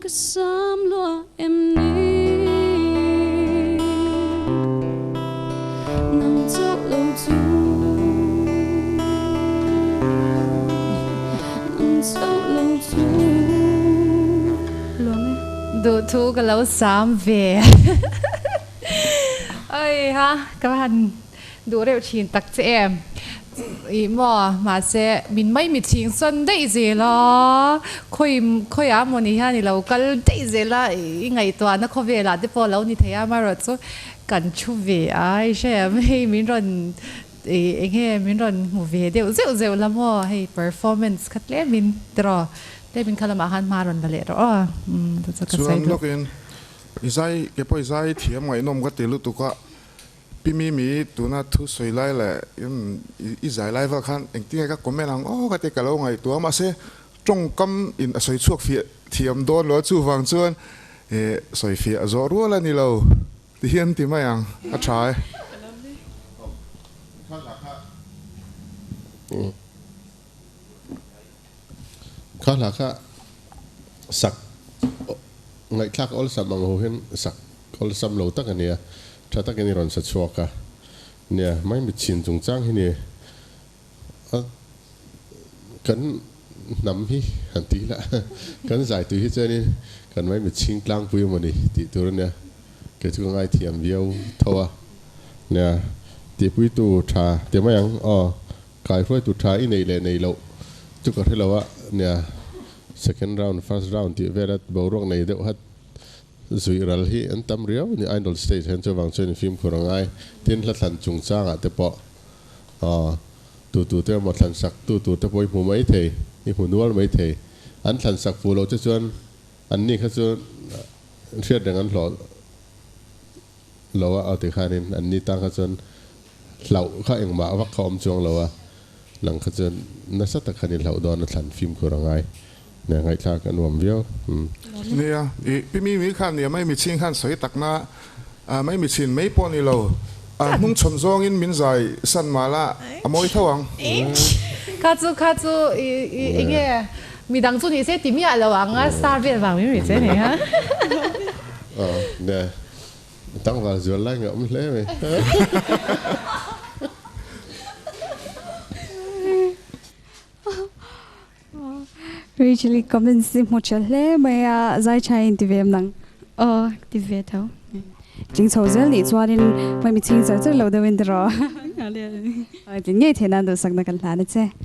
ka sam lua em ni Nang chauh lo chu Nang chauh lo chu Luam e. Duhthu ka lo sam ve. Oi ha ka va han duh reuh thin tak che em. Ih maw mahse min mai mi chhing sawn daih zel a, khawi khawiah maw ni hian i lo kal daih zel a, i ngaihtuahna khawvelah te pawh a lo ni thei a, amaherawhchu kan thu ve a i hre em hei min rawn ih eng nge min rawn hmu ve deuh zeuh zeuh la maw hei performance kha tlemin tiraw tlemin kha lamah khan hma rawn la leh rawh aw umm chu chu ka sawi Chuan duh. lawkin i zai ke pawh i zai thiam ngaihnawm ka ti lutuk a, Pi Mimi, tuna thu sawi lai leh i zai lai vel khan engtin nge ka comment ang aw ka ti ka lo ngaihtuah a, mahse tawngkam in a sawi chhuak fiah thiam dawn lo a, chuvang chuan sawi fiah zawh rual a ni lo ti hian ti mai ang, a tha e. Kha hla kha sak ngaihthlak awlsam ang ho hian sak awlsam lo tak a nia, tha takin i rawn sa chhuak a nia, mai mitchhin chungchang hi ni a kan hnam hi han tih lah kan zai tui hi chuanin kan mai mitchhing tlangpui emaw ni tih tur a nia, kei chu ka ngaithiam viau tho a nia, tihpuitu tha ti mai ang aw. Kai hruaitu tha i neih leh neih loh chu ka hre lo a, nia second round first round tih vela boruak nei deuh hat zuih ral hi an tam riau a ni idol stage hian chuvang chuan fimkhur a ngai tin hla thlan chungchangah te pawh aw tu tu te emaw thlan sak tu tur te pawh i hmu mai thei i hmu nual mai thei an thlan sak fuh loh che chuan an ni kha chu hriat reng an hlawh lo a aw tikhanin an ni tang kha chuan Hlauh kha engmah vak kha awm chuang lo a, nang kha chuan nasa tak khan i hlauh dawn a thlan fimkhur a ngai. Nia ngaihthlak a nuam viau. Nia, i pi mi mi khan nia mai michhing khan sawi takna mai michhin mai pawh ni lo, a hnung chhawn zawngin min zai san mah la a mawi tho ang. Kha chu kha chu i i enge midang chu ni se ti miah lo ang a star vel vang mai mai che ni ha. Nia. Tlangval zual lai nge awm hle mai. Rachel i comments hi hmu tha hle mai a, zai tha in ti ve em nang? Aw ti ve tho. Tling chho zel nih chuanin hmai mi chhing char char lo deuhin ti rawh. Tin ngei theih nan duhsakna kan hlan a che.